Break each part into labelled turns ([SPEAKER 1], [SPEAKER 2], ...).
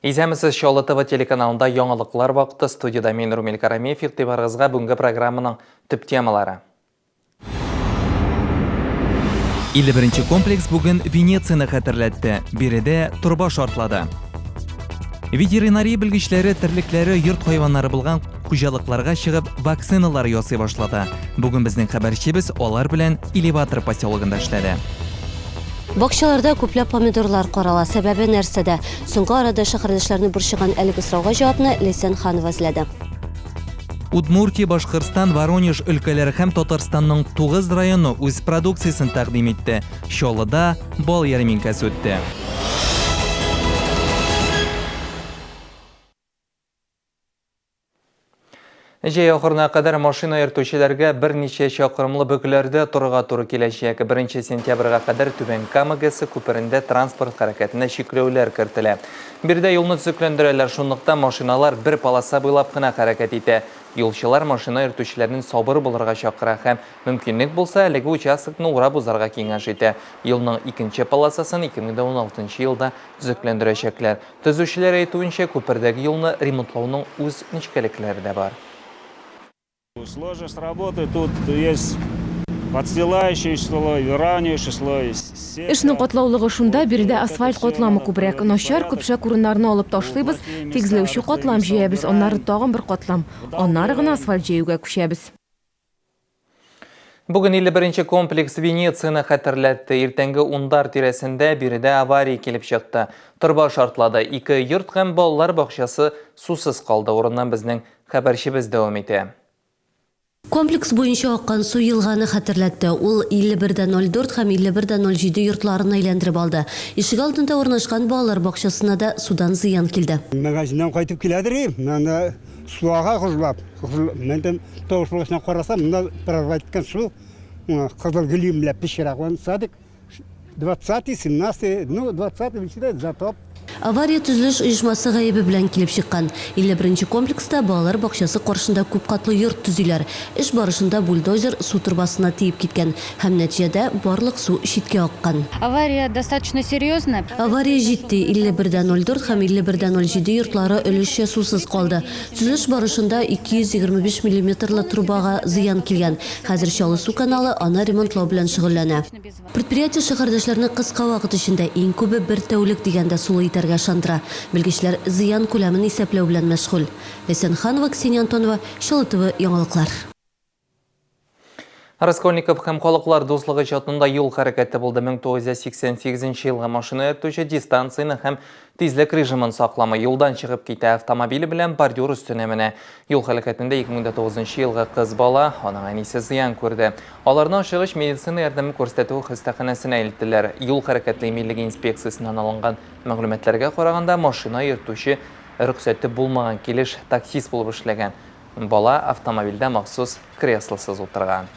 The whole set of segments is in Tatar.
[SPEAKER 1] Исәнмесез, Чаллы ТВ телеканалында яңалыклар вакыты. Студиядә мин Румил Карамиев. Игътибарыгызга бүгенге программаның төп темалары.
[SPEAKER 2] 51 нче комплекс бүген Венецияне хәтерләтте. Биредә торба шартлады. Ветеринария белгечләре терлекләре йорт хайваннары булган хуҗалыкларга чыгып вакциналар ясый башлады. Бүген безнең хәбәрчебез алар белән Элеватор поселогында эшләде.
[SPEAKER 3] Бакчаларда күпләп помидорлар карала. Сәбәбе нәрсәдә? Соңгы арада шәһәрдәшләрне борчыган әлеге сорауга җавапны Ләйсән Ханова эзләде.
[SPEAKER 2] Удмуртия, Башкортстан, Воронеж өлкәләре һәм Татарстанның 9 районы үз продукциясен тәкъдим итте. Чаллыда бал ярминкәсе үтте.
[SPEAKER 1] Җәй ахырына кадәр машина йөртүчеләргә берничә чакрымлы бөкеләрдә торырга туры киләчәк. 1 сентябрьгә кадәр Түбән Кама ГЭСы күперендә транспорт хәрәкәтенә чикләүләр кертелә. Биредә юлны төзекләндерәләр, шунлыктан машиналар бер полоса буйлап кына хәрәкәт итә. Юлчылар машина йөртүчеләрнең сабыр булырга чакыра һәм, мөмкинлек булса, әлеге участокны урап узарга киңәш итә. Юлның икенче полосасын 2016 елда төзекләндерәчәкләр. Төзүчеләр әйтүенчә, күпердәге юлны ремонтлауның үз нечкәлекләре дә бар.
[SPEAKER 4] Сложность работы тут есть подстилающий слой, выравнивающий слой.
[SPEAKER 5] Эшнең катлаулыгы шунда, биредә асфальт катламы күбрәк. Начар, көпшәк урыннарны алып ташлыйбыз, тигезләүче катлам җәябез, аннары тагын бер катлам. Аннары гына асфальт җәюгә күчәбез.
[SPEAKER 1] Бүген 51 нче комплекс Венецияне хәтерләтте. Иртәнге ундар тирәсендә биредә авария килеп чыкты. Торба шартлады. Ике йорт һәм балалар бакчасы сусыз калды. Урыннан безнең Хәбәрчебез дәвам итә.
[SPEAKER 3] Комплекс буенча аккан су елганы хәтерләтте. Ул 51 дә 04 һәм 51 дә 07 йортларын әйләндереп алды. Ишегалдында урнашкан балалар бакчасына да судан зыян килде.
[SPEAKER 6] Магазиннан кайтып киләдер идем, монда су ага гыжлап. Мен дә тавыш булгачына карасам, монда прорвать иткән су, кызыл гөлем белән пычрак. Садик Двадцатый, семнадцатый, ну, двадцатый начинает затоп.
[SPEAKER 3] Авария төзелеш оешмасы гаебе белән килеп чыккан. 51 нче комплекста балалар бакчасы каршында күпкатлы йорт төзиләр. Эш барышында бульдозер су торбасына тиеп киткән һәм нәтиҗәдә барлык су читкә аккан.
[SPEAKER 7] Авария достаточно серьезная.
[SPEAKER 3] Авария җитди, 51 дә 04 һәм 51 дә 07 йортлары өлешчә сусыз калды. Төзелеш барышында 225 миллиметрлы трубага зыян килгән. Хәзер Чаллы су каналы аны ремонтлау белән шөгыльләнә. Предприятие шәһәрдәшләрне кыска вакыт эчендә, иң күбе бер тәүлек дигәндә сулы итәргә ышандыра. Белгечләр зыян күләмен исәпләү белән мәшгуль. Ләйсән Ханова, Ксения Антонова, Чаллы ТВ яңалыклар.
[SPEAKER 1] Раскольников һәм Халыклар дуслыгы чатында юл хәрәкәте булды. 1988 елгы машина йөртүче дистанцияне һәм тизлек режимын сакламый, юлдан чыгып китә, автомобиле белән бордюр өстенә менә. Юл һәлакәтендә 2009 елгы кыз бала, аның әнисе зыян күрде. Аларны ашыгыч медицина ярдәме күрсәтү хастаханәсенә илттеләр. Юл хәрәкәтле иминлеге инспекциясеннән алынган мәгълүматларга караганда, машина йөртүче рөхсәте булмаган килеш таксист булып эшләгән. Бала автомобильдә махсус креслосыз утырган.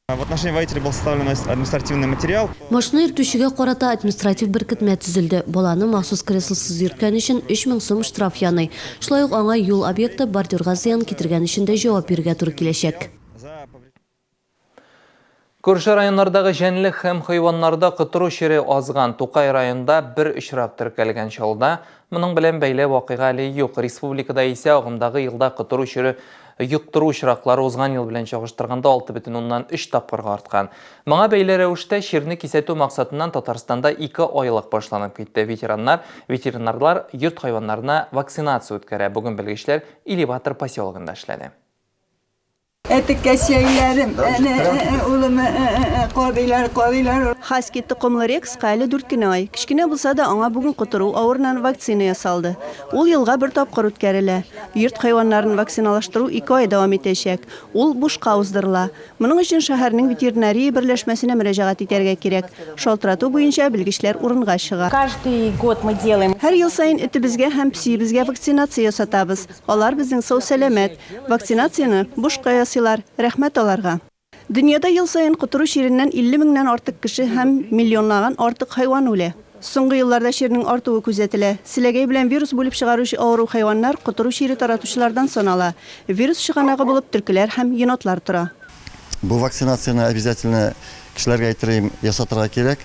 [SPEAKER 8] В отношении водителя был составлен административный материал.
[SPEAKER 3] Машина йөртүчегә карата административ беркетмә төзелде. Баланы махсус креслосыз йөрткән өчен 3000 сум штраф яный. Шулай ук аңа юл объекты бордюрга зыян китергән өчен дә җавап бирергә туры киләчәк.
[SPEAKER 1] Күрше районнардагы җәнлек һәм хайваннарда котыру чире азган. Тукай районында бер очрак теркәлгән чалда. Моның белән бәйле вакыйга әле юк. Республикада исә агымдагы елда котыру чире йоктыру очраклары узган ел белән чагыштырганда 6,3 тапкырга арткан. Моңа бәйле рәвештә чирне кисәтү максатыннан Татарстанда ике айлык башланып китте. Ветераннар, ветеринарлар йорт хайваннарына вакцинация үткәрә. Бүген белгечләр Элеватор поселогында эшләде.
[SPEAKER 9] Әтекәчәйләрем, әнә, улым, карыйлар, карыйлар.
[SPEAKER 10] Хаски токымлы Рекска әле дүрт кенә ай. Кечкенә булса да, аңа бүген котыру авырыннан вакцина ясалды. Ул елга бер тапкыр үткәрелә. Йорт хайваннарын вакциналаштыру ике ай дәвам итәчәк. Ул бушка уздырыла. Моның өчен шәһәрнең ветеринария берләшмәсенә мөрәҗәгать итәргә кирәк. Шалтырату буенча белгечләр урынга чыга.
[SPEAKER 11] Каждый год мы делаем.
[SPEAKER 10] Һәр ел саен этебезгә һәм песиебезгә вакцинация ясатабыз. Алар безнең сау-сәламәт. Вакцинацияне бушка ясыйлар, рәхмәт аларга. Дөньяда ел саен котыру чиреннән 50 меңнән артык кеше һәм миллионлаган артык хайван үлә. Соңгы елларда чирнең артуы күзәтелә. Селәгәй белән вирус бүлеп чыгаручы авыру хайваннар котыру чире таратучылардан санала. Вирус чыганагы булып төлкеләр һәм енотлар тора.
[SPEAKER 12] Бу вакцинацияне обязательно кешеләргә әйтер идем, ясатырга кирәк.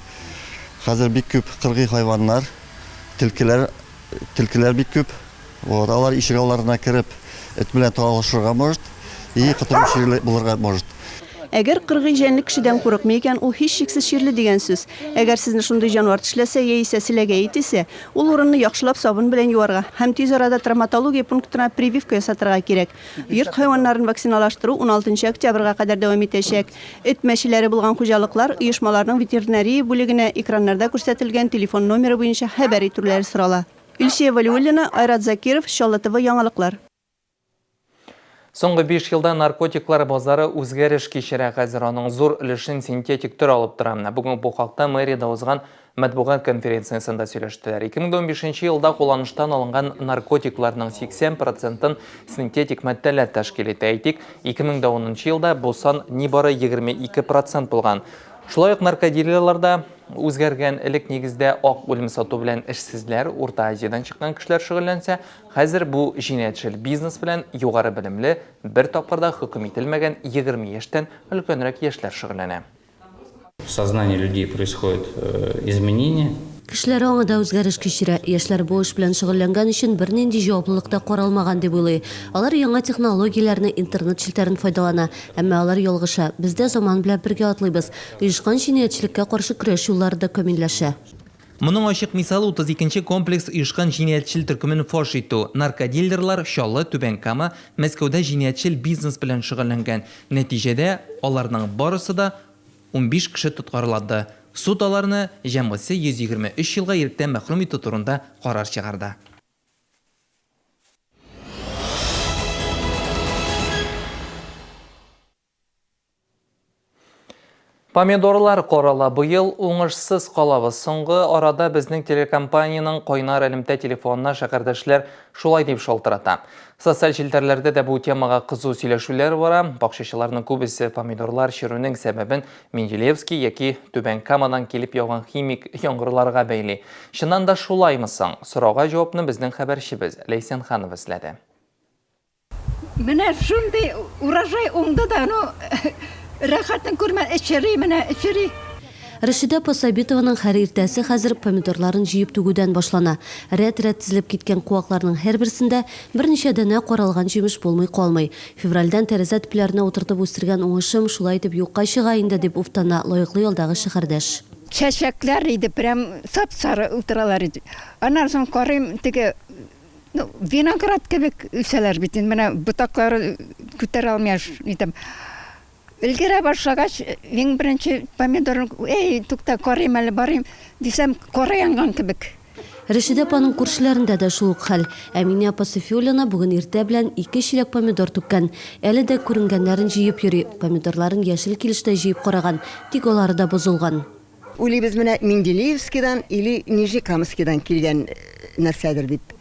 [SPEAKER 12] Хәзер бик күп кыргый хайваннар, төлкеләр. төлкеләр бик күп. Вот, алар ишек алларына кереп, эт белән талашырга может, и котыру чирле булырга может.
[SPEAKER 10] Әгәр кыргый җәнлек кешедән курыкмый икән, ул һичшиксез чирле дигән сүз. Әгәр сезне шундый җанвар тешләсә яисә селәгәе тисә, ул урынны яхшылап сабын белән юарга һәм тиз арада травматология пунктына прививка ясатырга кирәк. Йорт хайваннарын вакциналаштыру уналтынчы октябрьгә кадәр дәвам итәчәк. Эт мәчеләре булган хуҗалыклар оешмаларның ветеринария бүлегенә экраннарда күрсәтелгән телефон номеры буенча хәбәр итүләре сорала. Илсөя Вәлиуллина, Айрат Закиров, Чаллы ТВ яңалыклар.
[SPEAKER 1] Соңгы биш елда наркотиклар базары үзгәреш кичерә. Хәзер аның зур өлешен синтетик төр алып тора. Бүген бу хакта мэриядә узган матбугат конференциясендә сөйләштеләр. 2015 елда кулланыштан алынган наркотикларның 80 процентын синтетик матдәләр тәшкил итә. Әйтик, 2010 елда бу сан нибары 22 процент булган. Шулай ук наркодилерлар да үзгәргән. Элек нигездә ак үлем сату белән эшсезләр, Урта Азиядән чыккан кешеләр шөгыльләнсә, хәзер бу җинаятьчел бизнес белән югары белемле, бер тапкыр да хөкем ителмәгән 20 яшьтән өлкәнрәк яшьләр шөгыльләнә.
[SPEAKER 11] В сознании людей происходит изменение.
[SPEAKER 3] Кешеләр аңы да үзгәреш кичерә. Яшьләр бу эш белән шөгыльләнгән өчен бернинди җаваплылык та каралмаган дип уйлый. Алар яңа технологияләрне, интернет челтәрен файдалана. Әмма алар ялгыша. Без дә заман белән бергә атлыйбыз. Оешкан җинаятьчелеккә каршы көрәш юллары да камилләшә.
[SPEAKER 2] Моның ачык мисалы, 32 нче комплекс оешкан җинаятьчел төркемен фаш итү. Наркодилерлар Чаллы, Түбән Кама, Мәскәүдә җинаятьчел бизнес белән шөгыльләнгән. Нәтиҗәдә, аларның барысы да 15 кеше тоткарланды. Суд аларны җәмгысе 123 елга иректән мәхрүм итү турында карар чыгарды.
[SPEAKER 1] Помидорлар карала. Быел уңышсыз калабыз. Соңгы арада безнең телекомпаниянең кайнар элемтә телефонына шәһәрдәшләр шулай дип шалтырата. Социаль челтәрләрдә дә бу темага кызу сөйләшүләр бара. Бакчачыларның күбесе помидорлар черүнең сәбәбен Менделеевский яки Түбән Камадан килеп яуган химик яңгырларга бәйли. Чыннан да шулаймы соң? Сорауга җавапны безнең хәбәрчебез Ләйсән Ханова эзләде.
[SPEAKER 9] Менә шундый урожай уңды да, ну, рәхәтен күрмә, эчери менә, эчери.
[SPEAKER 3] Рәшидә апа Сабитованың һәр иртәсе хәзер помидорларын җыеп түгүдән башлана. Рәт-рәт тезелеп киткән куакларның һәрберсендә берничә данә каралган җимеш булмый калмый. Февральдән тәрәзә төпләренә утыртып үстергән уңышым шулай итеп юкка чыга инде, дип уфтана лаеклы ялдагы шәһәрдәш.
[SPEAKER 9] Чәчәкләр иде, прям сап-сары утыралар иде. Аннан соң карыйм, теге Ну, виноград кебек үсәләр бит инде, менә ботаклары күтәрә алмый аж нитәм. Өлгерә башлагач, иң беренче помидорны, эй, тукта, карыйм әле, барыйм, дисәм, кара янган кебек.
[SPEAKER 3] Рәшидә апаның күршеләрендә дә шул ук хәл. Әминә апа Сафиуллина бүген иртә белән ике чиләк помидор түккән. Әле дә күренгәннәрен җыеп йөри. Помидорларын яшел килеш тә җыеп караган, тик алары да бозылган.
[SPEAKER 13] Уйлыйбыз менә Менделеевскидан или Нижнекамскидан килгән нәрсәдер дип.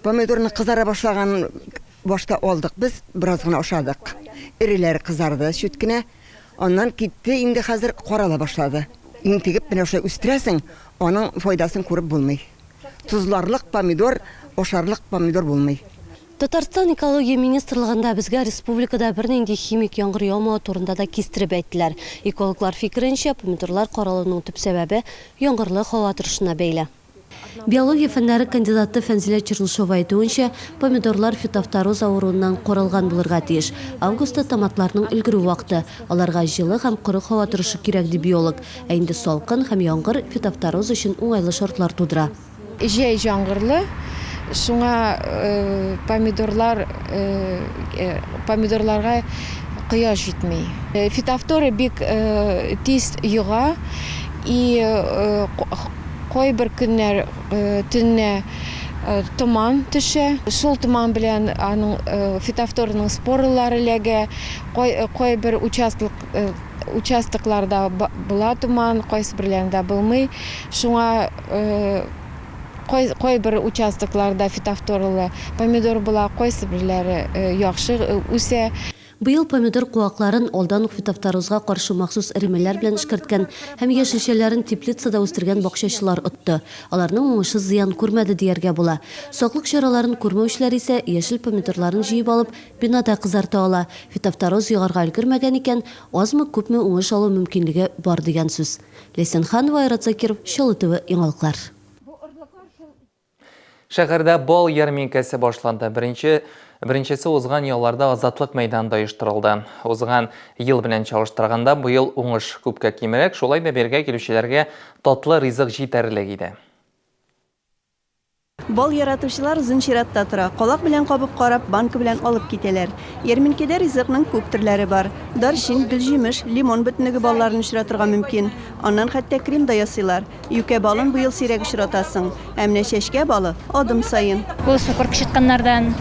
[SPEAKER 13] Помидорны кызара башлаган башта алдык без, бераз гына ашадык. Эреләре кызарды чүт кенә. Аннан китте, инде хәзер карала башлады. Интегеп менә шулай үстерәсең, аның файдасын күреп булмый. Тозларлык помидор, ашарлык помидор булмый.
[SPEAKER 3] Татарстан Экология министрлыгында безгә республикада бернинди химик яңгыр яумавы турында да кистереп әйттеләр. Экологлар фикеренчә, помидорлар каралуның төп сәбәбе, яңгырлы һава торышына бәйле. Биология фәннәре кандидаты Фәнзилә Чернышова әйтүенчә, помидорлар фитофтороз авыруыннан каралган булырга тиеш. Августта томатларның өлгерү вакыты. Аларга җылы һәм коры һава торышы кирәк, ди биолог. Ә инде салкын һәм яңгыр фитофтороз өчен уңайлы шартлар тудыра.
[SPEAKER 5] Җәй җаңгырлы, шуңа помидорлар помидорларга кояш җитми. Фитофтора бик тиз йога и кайбер көннәр төнлә томан төшә. Шул томан белән аның фитофтораның споралары эләгә. Кайбер участлык участокларда була томан, кайсыберләрендә булмый. Шуңа кайбер участокларда фитофторалы помидор була, кайсыберләре яхшы үсә.
[SPEAKER 3] Быел помидор куакларын алдан ук фитофторозга каршы махсус эремәләр белән эшкәрткән һәм яшелчәләрен теплицада үстергән бакчачылар отты. Аларның уңышы зыян күрмәде дияргә була. Саклык чараларын күрмәүчеләр исә яшел помидорларын җыеп алып, бинада кызарта ала. Фитофтороз йогарга өлгермәгән икән, азмы-күпме уңыш алу мөмкинлеге бар дигән сүз. Ләйсән Ханова, Айрат Закиров, Чаллы ТВ, яңалыклар.
[SPEAKER 1] Шәһәрдә бал ярминкәсе башланды. Беренче Беренчесе узган ялларда Азатлык мәйданында оештырылды. Узган ел белән чагыштырганда, быел уңыш күпкә кимрәк, шулай да бирегә килүчеләргә татлы ризык җитәрлек иде.
[SPEAKER 10] Бал яратучылар озын чиратта тора, калак белән кабып карап, банка белән алып китәләр. Ярминкәдә ризыкның күп төрләре бар. Дарчин, гөлҗимеш, лимон бөтнеге балларын очратырга мөмкин. Аннан хәтта крем да ясыйлар. Юкә балын быел сирәк очратасың. Ә менә чәчкә балы, адым саен.
[SPEAKER 7] Ул сукыр кычытканнардан,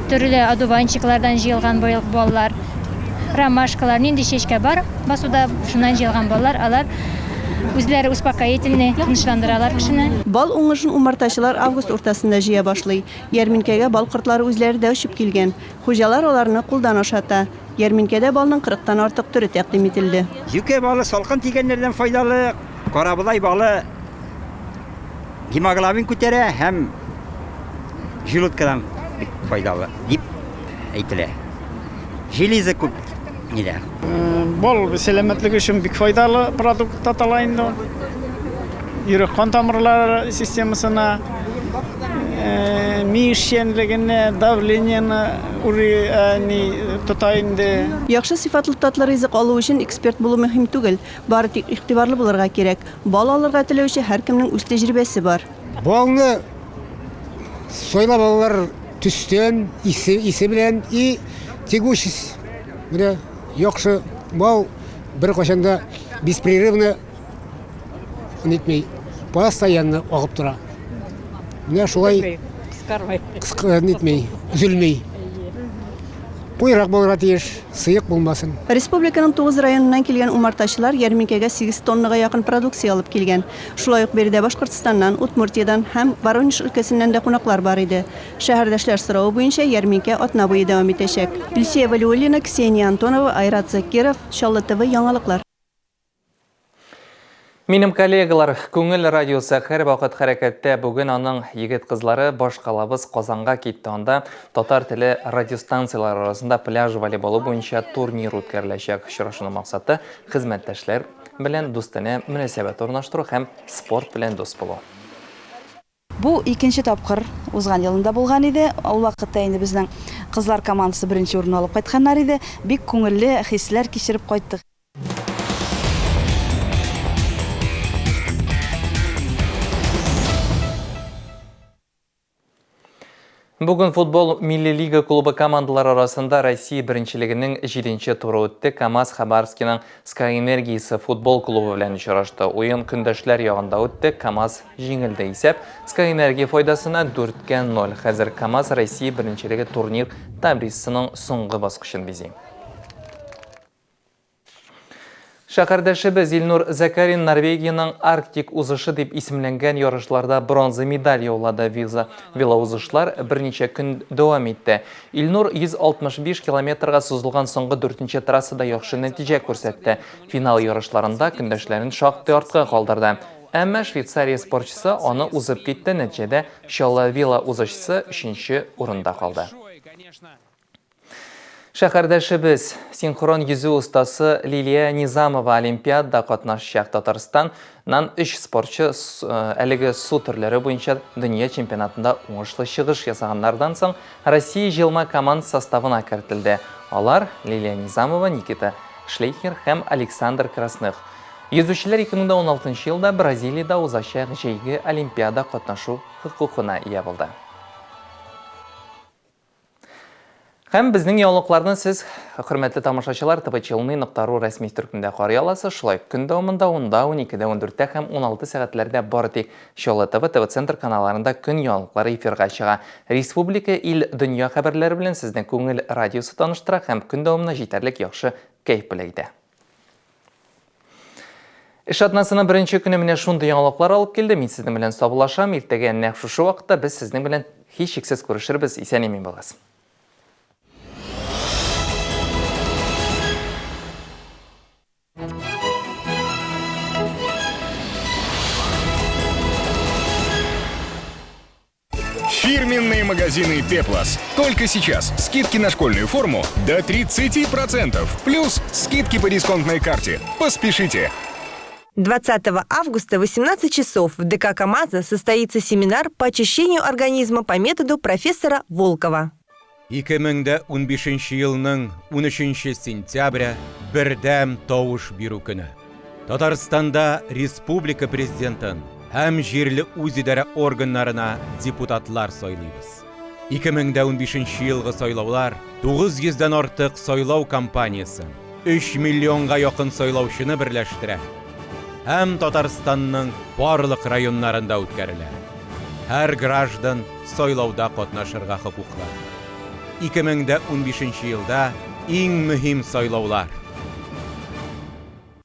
[SPEAKER 7] төрле одуванчиклардан җыелган быел баллар. Ромашкалар, нинди чәчкә бар басуда, шуннан җыелган баллар, алар Үзләре успокоительный, тынычландыралар кешене.
[SPEAKER 10] Бал уңышын умартачылар август уртасында җыя башлый. Ярминкәгә бал кортлары үзләре дә очып килгән. Хуҗалар аларны кулдан ашата. Ярминкәдә балның кырыктан артык төре тәкъдим ителде.
[SPEAKER 14] Юкә балы салкын тигәннәрдән файдалы, карабодай балы гемоглобин күтәрә һәм желудкадан бик файдалы дип әйтелә. Железо күп нидә.
[SPEAKER 15] Бал сәламәтлек өчен бик файдалы продукт атала инде ул. Йөрәк-кан тамырлары системасына, ми эшчәнлегенә, давлениене ни тота инде.
[SPEAKER 10] Яхшы сыйфатлы татлы ризык алу өчен эксперт булу мөһим түгел. Бары тик игътибарлы булырга кирәк. Бал алырга теләүче һәркемнең үз тәҗрибәсе бар.
[SPEAKER 6] Балны сайлап алалар төстән, исе, исе белән и тягучесть. Менә яхшы бал беркайчан да беспрерывно нитми, постоянно агып тора. Менә шулай
[SPEAKER 16] кыскармый.
[SPEAKER 6] Нитми, өзелми. Куерак булырга тиеш, сыек булмасын.
[SPEAKER 10] Республиканың тугыз районыннан килгән умартачылар ярминкәгә 8 тоннага якын продукция алып килгән. Шулай ук биредә Башкортстаннан, Удмуртиядән һәм Воронеж өлкәсеннән дә кунаклар бар иде. Шәһәрдәшләр соравы буенча ярминкә атна буе дәвам итәчәк. Илсөя Вәлиуллина, Ксения Антонова, Айрат Закиров, Чаллы ТВ, яңалыклар.
[SPEAKER 1] Минем коллегалар, Күңел радиосы һәрвакыт хәрәкәттә. Бүген аның егет-кызлары башкалабыз Казанга китте. Анда татар теле радиостанцияләре арасында пляж волейболы буенча турнир үткәреләчәк. Очрашуның максаты хезмәттәшләр белән дустанә мөнәсәбәт урнаштыру һәм спорт белән дус булу.
[SPEAKER 17] Бу икенче тапкыр узган елында булган иде. Ул вакытта инде безнең кызлар командасы беренче урынны алып кайтканнар иде. Бик күңелле хисләр кичереп кайттык.
[SPEAKER 1] Бүген футбол Милли лига клубы командалары арасында Россия беренчелегенең 7 туры үтте. КАМАЗ Хабаровскиның Sky Энергиясе футбол клубы белән очрашты. Уен көндәшләр ягында үтте. КАМАЗ җиңелде. Исәп Sky Энергия файдасына 4-кә 0. Хәзер КАМАЗ Россия беренчелеге турнир таблицасының соңгы баскычын бизи. Шәһәрдәшебез Илнур Зәкәрин Норвегиянең Арктик узышы дип исемләнгән ярышларда бронза медаль яулады. Виза велоузышлар берничә көн дәвам итте. Илнур 165 километрга сузылган соңгы дүртенче трассада яхшы нәтиҗә күрсәтте. Финал ярышларында көндәшләрен шактый артка калдырды. Әмма Швейцария спортчысы аны узып китте, нәтиҗәдә Чаллы велоузышчысы өченче урында калды. Шәһәрдәшебез, синхрон йөзү остасы Лилия Низамова Олимпиадада катнашачак. Татарстаннан өч спортчы әлеге су төрләре буенча дөнья чемпионатында уңышлы чыгыш ясаганнардан соң Россия җыелма команда составына кертелде. Алар, Лилия Низамова, Никита Шлейхер һәм Александр Красных. Йөзүчеләр 2016 елда Бразилиядә узачак җәйге Олимпиада катнашу хокукына ия булды. Һәм безнең яңалыкларны сез, хөрмәтле тамашачылар, tvchilny.ru рәсми төркемдә карый аласыз. Шулай көн дәвамында 10-да, 12-дә, 14-тә һәм 16 сәгатьләрдә бары тик Чаллы ТВ, ТВ Центр каналларында көн яңалыклары эфирга чыга. Республика, ил, дөнья хәбәрләре белән сезне Күңел радиосы таныштыра һәм көн дәвамында җитәрлек яхшы кәеф бүләк итә. Эш атнасының беренче көне менә шундый яңалыклар алып килде. Мин сезнең белән саубуллашам. Иртәгә нәкъ шушы вакытта без сезнең белән һичшиксез күрешербез. Исән-имин булыгыз.
[SPEAKER 18] Фирменные магазины «Пеплос». Только сейчас скидки на школьную форму до 30%. Плюс скидки по дисконтной карте. Поспешите!
[SPEAKER 16] 20 августа в 18 часов в ДК КАМАЗа состоится семинар по очищению организма по методу профессора Волкова.
[SPEAKER 19] 2015 елның 13 сентябре бердәм тавыш бирү көне. Татарстанда республика президентын һәм җирле үзидарә органнарына депутатлар сайлыйбыз. 2015 елгы сайлаулар 900 дән артык сайлау кампаниясен, 3 миллионга якын сайлаучыны берләштерә һәм Татарстанның барлык районнарында үткәрелә. Һәр граждан сайлауда катнашырга хокуклы. 2015 елда иң мөһим сайлаулар.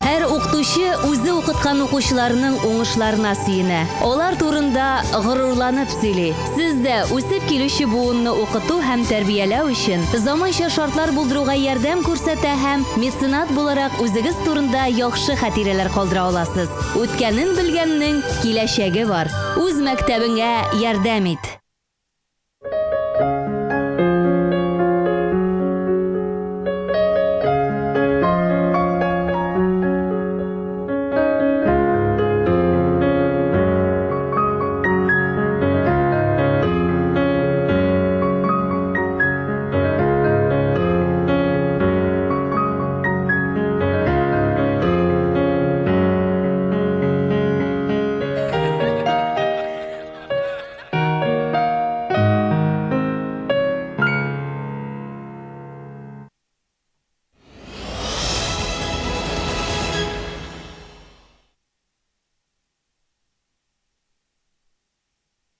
[SPEAKER 20] Һәр укытучы үзе укыткан укучыларының уңышларына сөенә, алар турында горурланып сөйли. Сез дә үсеп килүче буынны укыту һәм тәрбияләү өчен заманча шартлар булдыруга ярдәм күрсәтә һәм меценат буларак үзегез турында яхшы хатирәләр калдыра аласыз. Үткәнен белгәннең киләчәге бар. Үз мәктәбеңә ярдәм ит!